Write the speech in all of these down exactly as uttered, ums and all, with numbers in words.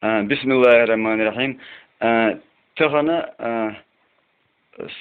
А, бисмиллахир-рахманир-рахим. А, тахана, а,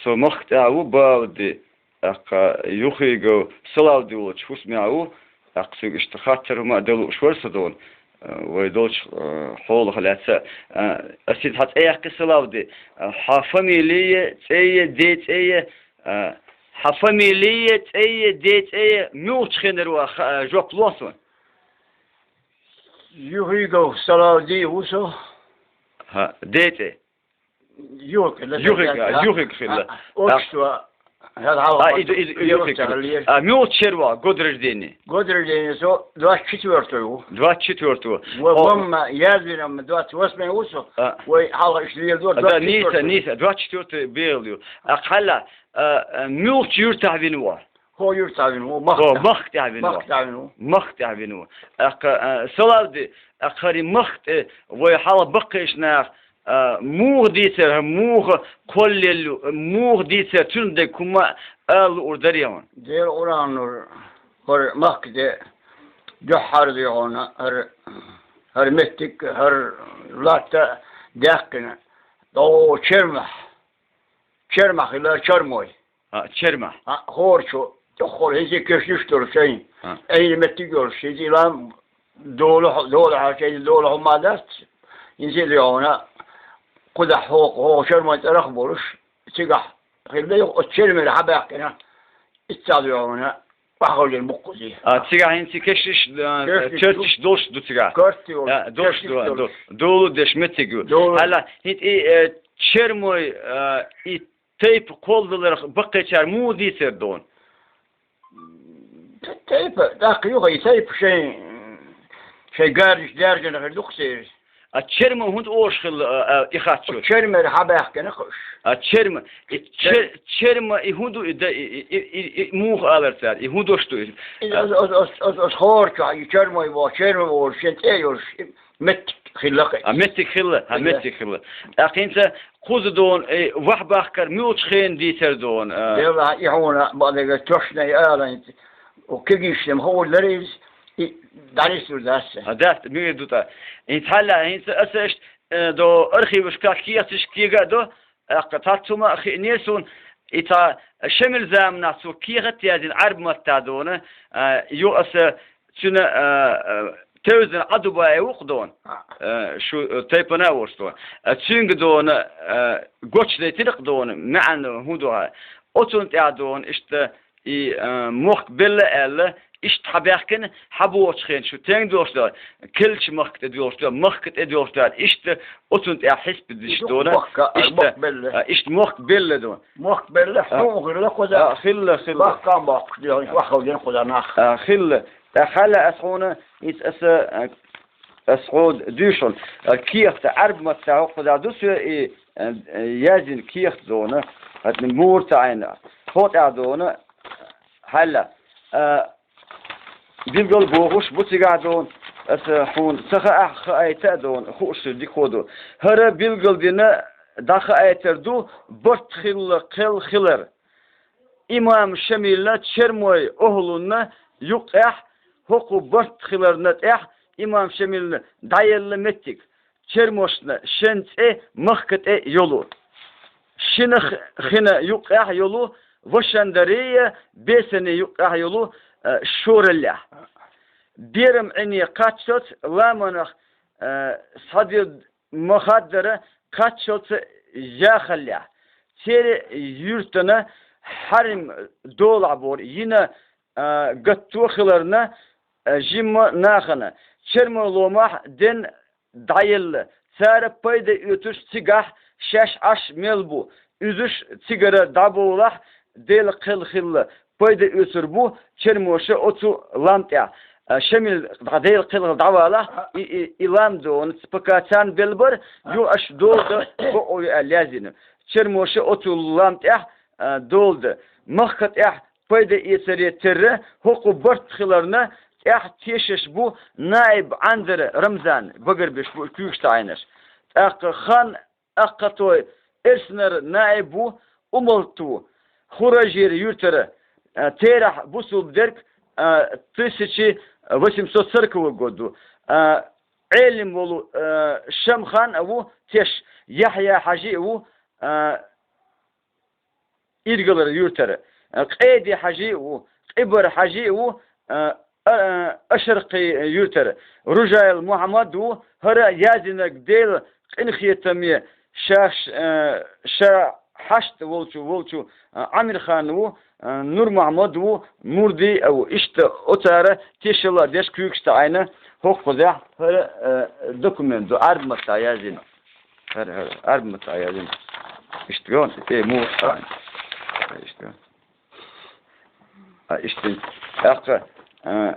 со махка тӀехь ву Балди, тӀаккха Юхигов Салавди волчу хӀусамехь ву, тӀаккха соьга иштта хаттар хӀума а дан лууш вара со дона, а, вай долчу, а, хьолах лаьцна. А, ас иза хьан цӀе яккхи, Салавди, а, хьан фамилия, цӀе я, ден цӀе я, а, хьан фамилия, цӀе я, ден цӀе я, муьлхачу хенара ван ха-, а, жоп ло суна. Юхигов Салавди ву со. ХӀа, ден цӀе? Юхиг хилла. Юхиг, а, Юхиг хилла. А, отчество. ХӀара хьалха. А, иду, иду, Юхиг хилла. А, муьлхачу шера ван, год рождения? Год рождения со двадцать четвёртого ву. Двадцать четвёртого. Вай мамма язвина двадцать восьмой ву со. А. Вай хьалха иштта леладора. А, да, двадцать четвёртого. Нийса, нийса, двадцать четвёртого бегӀла ю. А, хьала, а, а, муьлхачу юьртахь вина ван? ХӀо юьртахь вина ву, махка. ХӀо, махка тӀехь вина ву. Махка тӀехь вина ву. Махка тӀехь вина ву. ТӀаккха, а, Салавди, тӀаккха хӀара и махка тӀе вай хьалха баккхийчу наха, а, муха дийцира, муха кхоллаелла ю, муха дийцира, цуьнан дерг хӀума ала луур дарий хьуна? Делан Къуръан нур, хӀара махка тӀе дуьххьара дуй хьуна, хӀара, хӀара меттиг, хӀара латта даьккхина. ДӀо Чермахь, Чермахь хилла, Чормой. А, Чермахь. А, хӀора чу, тӀехула хӀинца кешнаш долуш шайн. А. Ӏийна меттиг йолуш, хӀинца лам дола хьо-, дола хьо-, шайн дола хьо ма дац. ХӀинца а дуьхьуна, кхузахь хӀокху, хӀокху Чормой цӀарах а болуш, цигахь хилла, оцу Чермера хьабаьккхина, иццахь дуьхьуна, охьахевшина бу-кх кхузий. А, цигахь хӀинца кешнаш, а, кешнаш ду. Коьрташ долуш ду цигахь? Коьрташ долуш. А, долуш ду, кешнаш а, долуш. До-, дола деш меттиг ю. Дола. Хьала, хӀинца и, э, Чермой, э, и тайпа кхолладаларх баккхийчара муха дийцира дона? Тайпа, тӀаккха юха и тайпа шайн, шайн гарнаш даьржина хир ду-кх церан. А Черма хӀунда олуш хилла, а, а, и хатта? Чермера хьабаьхкина-кх уьш. А Черма, и Чер-, Черма и хӀун ду, и да, и, и, и, и, и муха алара цара, и хӀун долуш ду иза? Иза оцу, оцу, оцу, оцу хӀора чохь, и Чермой боху, Черма боху, шен цӀе йолуш, и меттиг хилла-кх иза. А меттиг хилла, а, хилла. Меттиг хилла. ТӀаккха хӀинца кхуза дона, и вахьбахкар муьлхачу хенахь дийцар дона, а? Делахь, и хьуна бакъдерг тошнай ала хӀинца. Кегийчу ден хуур дара иза, и дӀанисдур дац. А, дац, муьйр ду тӀаккха. ХӀинца хьала, хӀинца аса иштта, э, до архивашкахь кехаташ кега а до, тӀаккха цхьацца хӀума а хиънера суна, и цхьа Шемил заманахь цо кехат а яздина Ӏаьрбийн маттахь дона, а, ю аса цуьнан, а, а, тевзина Ӏадубаев ву-кх дона, а, шу, а, тайпана а волуш дона. А, цуьнга дона, а, гочдайтира-кх дона, маьӀна хӀун ду хьан. Оцунна тӀехь дона, иштта, и, а, мохк белла аьлла, иштта хьабаьхкина, хьабогӀучу хенахь шу тенга доьлхуш дара, Келлачу махка тӀе доьлхуш дара, махка тӀе доьлхуш дара, иштта оцунна тӀехь хьисап деш дона, махка, а, иштта, мохк белла. А, иштта мохк белла дона. Мохк белла, а, хьун хилла кхуза. А, хилла, хилла. Баккхам боккхуш дела, вахалгина кхуза нах. А, хилла. ТӀаккха хьала ас хьуна, иза аса, а, ас хьо дуьйшур. А, кехат, Ӏаьрбийн маттахь хӀокхузахь ду соь и, а, а, яздина кехат дона, хӀатта мур ца Ӏайна. Тхо тӀехь дона, хьала, а, билггал бохуш бу цигахь дона, аса хьуна ца хаахь, хаийта а дона, хууш дика хӀу ду. ХӀара билггал дина дӀахаийтар ду барт хилла кхел хилар. Имам Шамилна Чермой охӀлунна юккъехь хӀокху барт хиларна тӀехь имам Шамилна дӀаелла меттиг, чермошна шен цӀе махка тӀе йолу. Шина х-, хина юккъехь йолу Вашандария, бесани юккъехь йолу, а, шораллехь. Берам Ӏине кхаччалц ламанах, а, схьадир ма хаддара кхаччалца яхаллехь. Церан юьртана хьарим долахь бора йина, а, гатто хиларна, а, жимма нахана. Чермой ломахь ден дӀаелла. Цара пайда оьцуш цигахь шаьш Ӏаш мел бу, уьзуш цигара дӀабовлахь, Делан кхел хилла, пайда оьцур бу чермоша оцу лам тӀехь. А, Шамил дӀа Делан кхел хилла дӀавалахь, и, и, и лам дона, пока царна белла бара, ю аша долда бакъо ю аьлла яздина. Чермоша оцу лам тӀехь, а, долда. Махка тӀехь пайда эцаре терра, хӀокху барт хиларна тӀехь тешаш бу наиб Ӏандара Рамзан, багарбеш бу куьйгаш ца Ӏайнаш. ТӀаккха хан Аккхатой Эрснара наиб ву Умалт ву, Хуражера юьртара, а, терахь бусулба дерг, а, тысяча восемьсот сороковой год ду. А, Ӏелим волу, э, Шамхан а ву теш, Яхья-Хьажи а ву, э, Иргалара юьртара, э, Къеди-Хьажи а ву, Къибар-Хьажи а ву, э, а, э, Ашаркхи юьртара, Ружайл Мухьаммад ву, хӀара яздинарг Делан къинхетаме ша, э, ша хьашт волчу, волчу, э, Ӏамирхан ву, э, Нур-Мухьаммад ву, Мурди а ву. Иштта оцара тешалла деш куьйгаш таӀийна, хӀокхузахь хӀара, э, документ ду, Ӏарбматта яздина. ХӀара, хӀара, Ӏарбматта яздина. Иштта вон, э, му, а, иштта вон. А, иштта. ТӀаккха, а,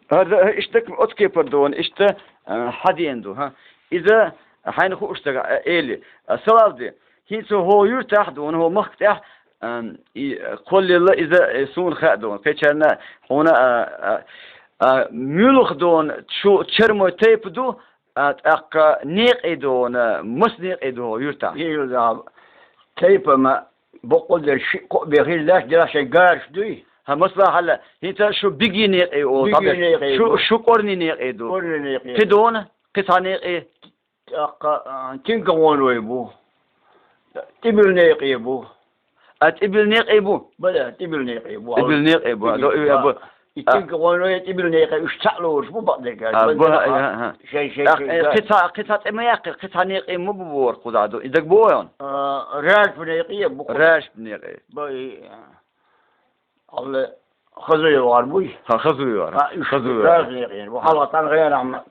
хӀара, иштта оцу кепара ду вон, иштта, а, хьадеана ду, хӀа. Иза хьайна хууш стага, а, эли. А, салавди, хӀинца хӀо юьртахь ду вон, хӀо махка тӀехь, а, и, кхоллалла иза, э, суна хаьа ду вон. Кхечарна хьуна, а, а, а, муьлха ду вон, шу чермой тайпа ду, а, тӀаккха некъий ду вон, маса некъий ду хӀо юьртахь? Тайпа ма, боккъал дерш шиъ-кхоъ бен хилла лаьтташ, делахь шайн гараш дуй? ХӀа, масала хьалла, хӀинца шу биги некъий олу, биги некъий шу, шу кӀорни некъий ду. КӀорни некъий. Кхин ду вон, кхин цхьа некъий? ТӀаккха, а, тинкан гӀоной бу. ТӀибил некъий бу. А, тӀибил некъий бу? Бала, тӀибил некъий бу. ТӀибил некъий бу. ТӀибил, а, до, а, бу. И тинкан гӀоной, тӀибил некъий, уьш цхьаъ лоруш бу бакъдерг. А, бу, а, а, а. Шай, шай, а, шай, э, да. Кхин цхьа, кхин цхьа тӀе ма яьккхи, кхин цхьа некъий ма бу бохург кхузахь ду. И дага бу вайна? А, Ражб некъий бу. Ражб некъий. Бу, и, а. Алла хазуй вар буй? ХӀа, хазуй вар. ХӀа, уьш хазуй вар. Разный хин. Бу хьалха тӀан гӀерам.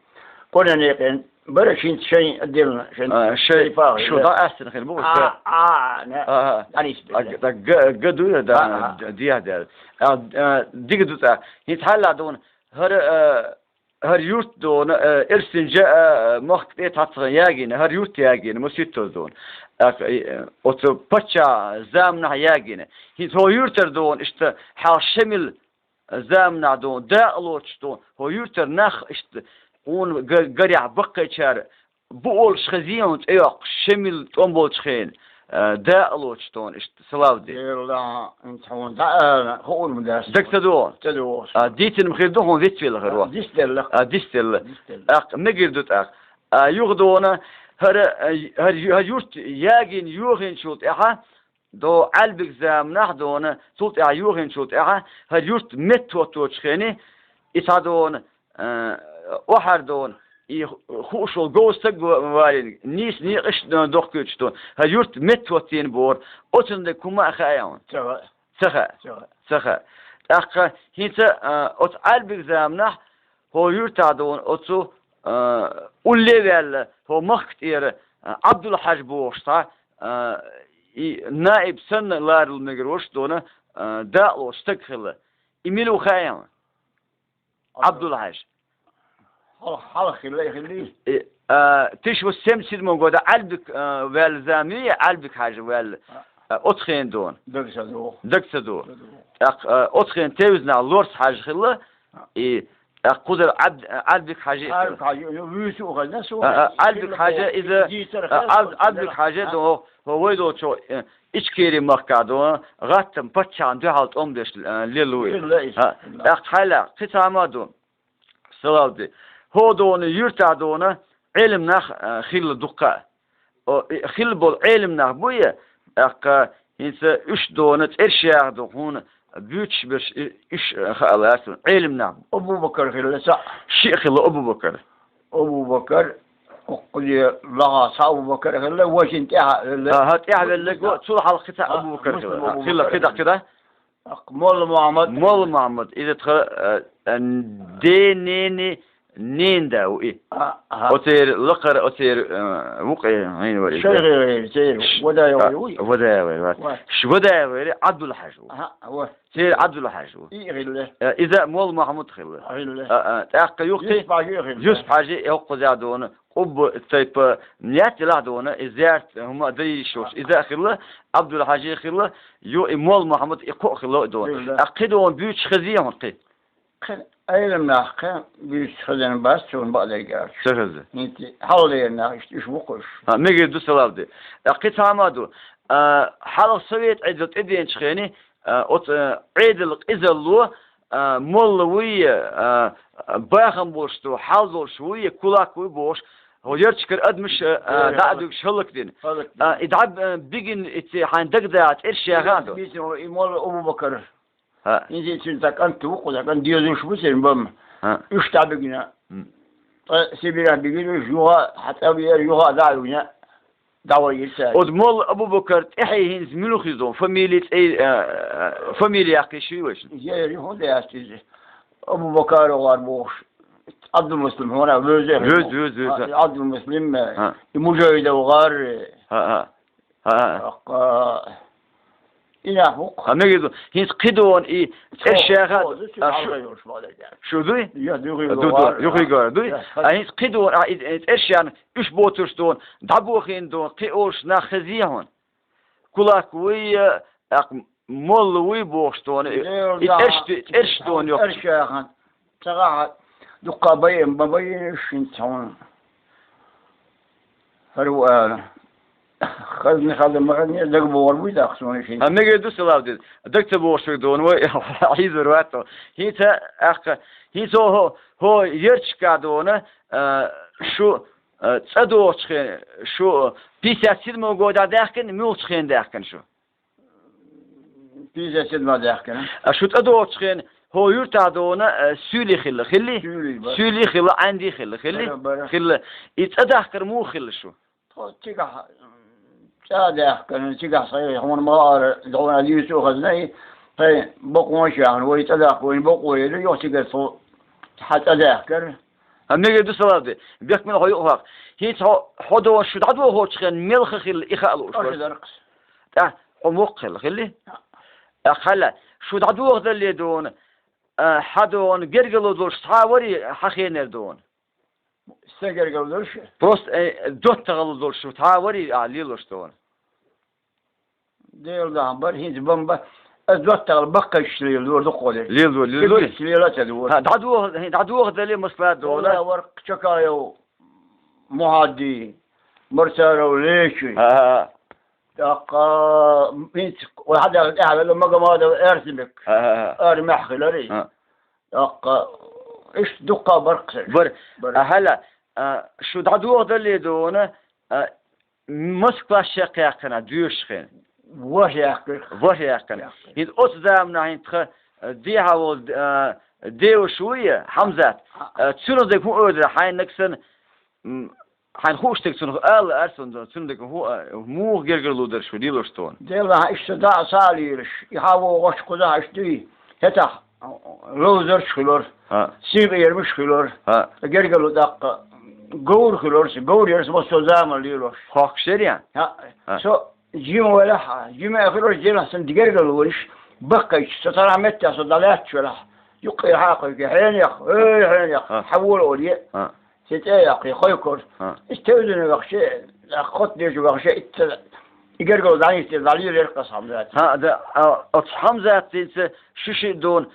Кхуьнан некъий бара шин шайн отдельно, шайн. А, шайн тайпа, шу да. ДӀа астина хин бу. А, а, не. А, а. ДӀанис. А, да, га, га ду я, да, а, а, диа дер. А, а, дига ду цӀа. ХӀинца хьалла ду вон, хӀара, а, хӀара юрт ду вон, э, Эрсинжа, э, махка тӀе цхьацца ягийна, хӀара юрт ягийна, маситтаза ду вон. Э, э, оцу паччахьан заманахь ягийна. ХӀинца хӀо юьртара ду вон, иштта хьалха Шемил заманахь ду вон, дакъа лоцуш ду вон, хӀо юьртара нах иштта хьуна га-, гарехь баккхийчара бу олуш хезий хьуна цӀе йоккхуш, Шемил тӀом болчу хенахь, э, дакъа лоцуш ду вон иштта. Салавди. Делла, хӀинца хьуна дӀа, а, хуур ма дац. Дага ца догӀу? Ца догӀу. А, дийцина ма хир ду хьуна, вицвелла хир ву. А, дисделла. А, дисделла. Дисделла. ТӀаккха мегар ду тӀаккха. А, юха ду вон, хӀара, а, хӀара ю-, хӀара юрт ягийна йохийначул тӀаьхьа, до Ӏаьлбиг заманахь ду вон, цул тӀаьхьа йохийначул тӀаьхьа, хӀара юрт меттахӀотточу хенахь, и цхьа ду вон, Э, охьар ду вон, и хууш волу говза стаг ва-, валийна, нийса некъаш д-, дохкуьйтуш ду вон. ХӀара юрт меттахӀоттийна бохура, оцунна дерг хӀума а хаьа хьуна? Ца хаьа. Ца хаьа. Ца хаьа. Ца хаьа. ТӀаккха хӀинца, э, оцу Ӏаьлбиг заманахь хӀо юьртахь ду вон оцу, э, улле а ваьлла, хӀо махка тӀера, э, Ӏабдул-Хьаьжа бохуш цхьа, э, и наиб санна ларал мегар волуш ду вон, э, дакъа лоцу стаг хилла. И мила ву хаьа хьуна? Ӏабдул-Хьаьжа. Хьал-, хьалха хилла и хилли? Э, а, тысяча восемьсот семьдесят седьмом года Ӏаьлбик, а, ваьлла зама ю, Ӏаьлбик Хьаьжа ваьлла. А. А, оцу хенахь ду вон. Дага ца догӀу. Дага ца догӀу. Дага ца догӀу. ТӀаккха, а, оцу хенахь тевзанахь Лорс Хьаьжа хилла, а, и, тӀаккха кхузара Ӏабд-, а, Ӏаьлбик Хьаьжа а хилла. Ӏаьлбик Хьаьжа, ю-, вуьйцу а хезна суна. А, а, Ӏаьлбик Хьаьжа иза, а, Ӏабд-, Ӏаьлбик Хьаьжа ду вон, вай долчо, э, Ичкери махкахь ду вон, гӀаттам паччахьна дуьхьал тӀом беш, а, лелла ву иза. Хилла иза. А, хилла. ТӀаккха хьайла, кхин цхьа хӀума ду вон. Салавди. ХӀо ду вон, юьртахь ду вон, Ӏелам нах, а, хилла дуккха а. О, и, хилла болу Ӏелам нах буй, тӀаккха хӀинца уьш ду вон, цӀераш яха ду хьуна, буьйцуш берш и, уьш, а, хаалара суна. Ӏелам нах. Абу-Бакар хилла цхьаъ. Шиъ хилла Абу-Бакар. Абу-Бакар, кхузахь лагӀа цхьа Абу-Бакар хилла, важа тӀаьхьа хилла. ХӀа, тӀаьхьа велларг ву, цул хьалха кхин цхьа Абу-Бакар хилла. Муслим Абу-Бакар. Хилла, кхидӀа, кхидӀа. Молла Мухьаммад. Молла Мухьаммад, иза тхан, э, э, ден ненан ненан да ву и. А, аха. Оцеран лакхара, оцеран, э, вукъе гӀийна вара иза. Шайх вара, церан, Ш-, Вадаев а, вара ву и. Вадаев вара, ва. Ва. Ш-, Вадаев вара, Ӏабдул-Хьаьжа ву. Аха, ва. Церан Ӏабдул-Хьаьжа ву. И хилла. Э, иза Молла Мухьаммад хилла. Хилла. А, а, тӀаккха юххе Юсуп-Хьаьжа хилла. Юсуп-Хьаьжа, э, хӀокхузахь ду вон. Къубба тайпа, ният делахь ду вон, и зиярат хӀума а дан йиш йолуш, иза а хилла, Ӏабдул-Хьаьжа хилла, ю и Молла Мухьаммад, и кхоъ хилла ду вон. Хилла. А кхидӀа ду вон буьйцуш хезий хьуна кхин? Кхин Ӏелам нах кхин буьйцуш хезна бац суна бакъдерг аьлча. Ца хезна. ХӀинца хьалхалера нах иштта уьш бу кхуьш. А, мегар ду, Салавди. А, кхин цхьа хӀума ду. А, хьалха совет Ӏедал тӀедеанчу хенахь, а, оцу, а, Ӏедал къизалло, а, молла вуй, а, бахам болуш ду, хьал долуш вуй, кулак вуй бохуш, хьо ярчкара адамаш, а, а, дӀа а дуьгуш хӀаллакдина. ХӀаллакдина. А, и дӀа, а, бигина, и ца хьайн дагадагӀа цӀерш яха а ду. Бийцина, бийцина, и молла Абу-Бакар. ХӀа. Иза цуьнан цхьа кӀант ву, кху цхьа кӀант дезаш бу церан бамма. ХӀа. Уьш дӀабигина. М. Ткъа Сибирехь бигира уьш, юха хьан цӀа веара, юха дӀа а вигина, дӀавайира цара. Оцу молла Абу-Бакар тӀаьхье хӀинца муьлха ю иза, фамилия цӀе, а, а, фамилия яккхий ши вайшна? Иза хӀунда яц иза? Абу-Бакар вахар бохуш. Ӏабдул-Муслим хьуна вевза. Вевза, вевза, вевза. А, Ӏабдул-Муслим, а, хӀа, и Мужахидов вахар. ХӀа, хӀа. ХӀа. Тхаккха и нах бу-кх. Хьан мегар ду, хӀинца кхидолу и цӀерш яха а ду, а, шу, шу дуй? Я, дуьхий ду, дуьхий гора дуй? Я, а хӀинца кхидолу, а, и, и цӀерш яхна, уьш боцурш долу, дӀабохийна долу, кхин олуш нах хезий хьуна? Кулак вуй, а, тӀаккха молла вуй бохуш долу, и, и цӀерш ду-, цӀерш долу йоккха. ЦӀерш яхна. Ца гӀахьа, дуккха байина, ма байина уьш хӀинца хьуна. ХӀара ву ала. Хазна, хазна, ма хазна, дага богӀур буй даккха суна уьш хӀинца. Хьан мегар ду, Салавдин? Дага ца богӀуш верг долу вай, хьийзар вац хьо. ХӀинца, аккха, хӀинца хьо, хьо, хьо ярчка долу, а, шу, а, цӀа догӀучу хен, шу пятьдесят седьмой годехь даьхкина, муьлхачу хен даьхкина шу? Пятьдесят седьмой даьхкина. А шу цӀа догӀучу хен, хьо юьртахь долу, а, суьйлий хилла, хилли? Суьйлий бара. Суьйлий хилла, Ӏаьндий хилла, хилли? Бара, бара. Хилла. И цӀа дахкар муха хилла шу? Тхо цигахь, м, цӀа даьхкина, цигахь сайн хьуна ма-, ара, догӀана дийцу хазна, и тхайн бакъонаш яхна, вай цӀа дахка, вайна бакъо елира, юха цигара тхо хьан цӀа даьхкира. Хьан мегар ду, Салавди? Бехк мила хьо юкъахь. ХӀинца хьо, хьо долу шу дӀадохочу хенна мелха хилла и хаа лууш вара. ТӀаккха хьо воккха хилла, хилли? ТӀаккха хьалла, шу дӀадохадалле долу, а, хьан долу гергарло долуш цхьа а варий хьан хенера долу? Сан гергарло долуш? Просто, э, доттагӀалла долуш шу цхьа а варий ахьа лелош долу? Делан дахьа бара, хӀинца бан бан. Ас доттагӀалла баккхайчуьра леладора дукхахдерг. Леладора, леладора. Кепарчуьра лела а ца дора. ХӀа, дӀадоха-, хӀин, дӀадохадале Москва долу. Валла, вара Чакаев Мухьадди, Марсаров Лечи. ХӀа, хӀа, хӀа. ТӀаккха, хӀинца, вай хьадаьлла тӀаьхьавелла Магомадов Эрсимбек. ХӀа, хӀа, хӀа. Ара мехь хиларий. ХӀа. ТӀаккха, иштта дуккха бара-кх церан. Бара. Бара. А, хьала, а, шу дӀадохадале долу, а, Москва шекхъяьккхина, доьшуш хен. ВорхӀ яьккхира. ВорхӀ яьккхина. Яьккхира. ХӀинца оцу заманахь хӀинца тхан, а, дехьа волу, а, деваш вуй, Хьамзат. А, цунах дерг хӀун ойла дара, хьайнаг санна, м, хьайна хууш дерг цунах ала арсунза, цунах дерг хӀун, а, муха гергарло дара шу лелош тхуна? Делахь иштта дӀа а схьа а лелаш, и хьан вогӀуш кхузахь иштта дуй? ХӀетахь ловзарш хилар, ХӀа. Синкъерамаш хилар, ХӀа. Гергарло тӀаккха говр хилар, говр ярас массо а заман лелош. Хохкуш яр ян? ХӀа. ХӀа. Со жима велахь, жима хилар, жима сан гергарло вариш, баккхайчу, со царахь меттехь со дӀалаьтташ велахь, юккъера хьакхойке, хьенех, эй, хьенех, ХӀа. Хьан вола оле. ХӀа. Се цӀе яккхий, хой кора. ХӀа. Иштта тевзина вахча, хотта дежа вахча, итт и гергарло дӀанийсте, дӀалелира-кх ас Хьамзат. ХӀа, да, а, оцу Хьамзатца шу шиъ дуна,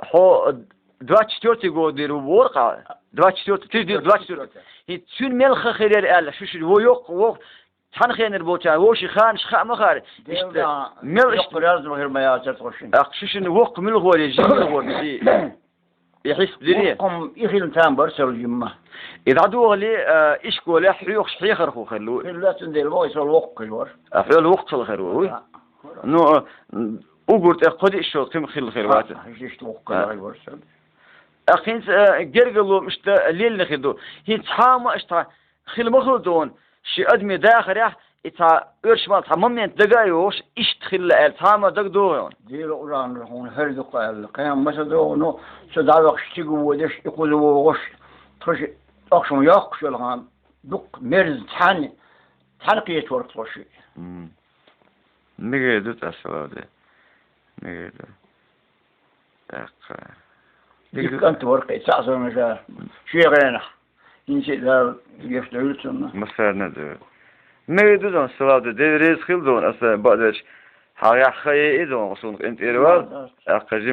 хьо двадцать четвёртый год дийр ву боху-кх, двадцать четвёртый, тиждийр двадцать четвёртый. ХӀинца цуьнан мелха хир яра аьлла, шу шиъ, во йоккха, во, цхьана хенара болчарна, вовшийн ханаш хаа ма хаара. Иштта, мел иштта. Йоккха разма хир ма яцара тхо шина. Ах, шу шина воккха муьлхо вара, жима муьлхо вара, и. И хьисап дирий? Воккхам и хилла там бара сел жимма. И дӀадохале, а, ишколехь хьоьхуш хьехархо хир ву. Хилла цундела вай сол воккха хир вара. А, хьол воккхал хир ву, вуй? А, хир вара. Ну, а, угур тӀе кхо диъ шо кхин хилла хир вац. А, иштта воккха хир вара сол. А, хӀинца, а, гергарло иштта леллина хир ду. ХӀинца хьан ма иштта хила ма хила дона, ши адаме дахарехь, и цхьа оьрсмал цхьа момент дага а йогӀуш, иштта хилла аьлла, цхьа а ма дага догӀу хьуна. Дела Къуръанера хьуна хӀара дукха аьлла, кхин а ма ца догӀу, ну, со дӀавахча цига водеш, и кхуза вогӀуш, тхаша тӀаккха шуна йоккхуш йолу хан, дукха мерза цхьаьна, цхьаьна кхетаварг тхо шиъ. М. Мегар ду тӀаьхьа, Салавди. Мегар ду. ТӀаккха. Икканта вара кхин цхьа а зама жа. Шен гӀенахь. ХӀинца а Дала гечдойла цунна. Массарна а дойла. Мегар ду дон, Салавди, Дела реза хила дон, аса бакъдерш хьан яххае и дон, суна къинтӀера вала. ТӀаккха жима